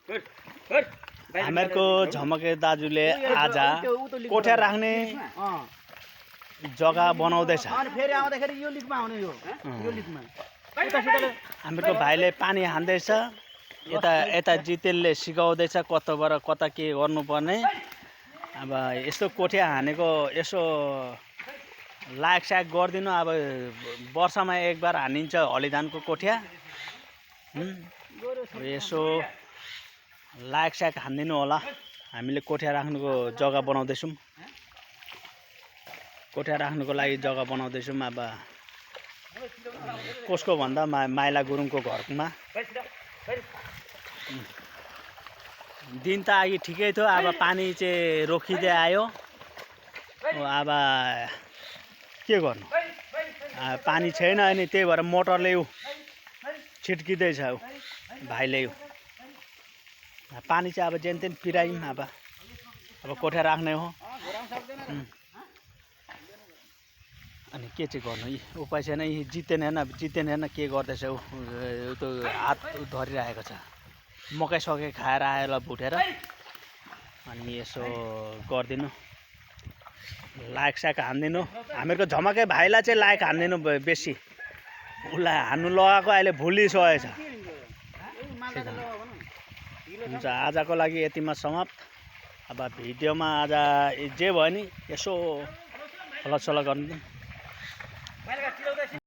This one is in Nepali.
हामीहरूको झमके दाजुले आज कोठा राख्ने जग्गा बनाउँदैछ। हामीहरूको भाइले पानी हान्दैछ। यता जितेनले सिकाउँदैछ कताबाट कता के गर्नुपर्ने। अब यस्तो कोठा हानेको यसो लायक सायक गरिदिनु। अब वर्षमा एक बार हानिन्छ हलिधानको कोठा। यसो लायक सायक हानिदिनु होला। हामीले कोठा राख्नुको जग्गा बनाउँदैछौँ। कोठा राख्नुको लागि जग्गा बनाउँदैछौँ। अब कसको भन्दा माइला गुरुङको घरमा। दिन त अघि ठिकै थियो। अब पानी चाहिँ रोकिँदै आयो। अब के गर्नु, पानी छैन अनि त्यही भएर मोटरले छिट्किँदैछ भाइले। पानी चाहिँ अब जेन तेन पिरायौँ। अब कोठा राख्ने हो। अनि के चाहिँ गर्नु, उपाय छैन। यी जितेन हेर्न के गर्दैछ। त्यो हात धरिरहेको छ। मकै सकै खाएर आएर भुटेर। अनि यसो गरिदिनु, लायक सायक हानिदिनु। हामीहरूको झमके भाइलाई चाहिँ लायक हानिदिनु बेसी। उसलाई हान्नु लगाएको अहिले भुलिसकेछ। हुन्छ, आजको लागि यतिमा समाप्त। अब भिडियोमा आज जे भयो नि यसो फलक सलक गर्नु।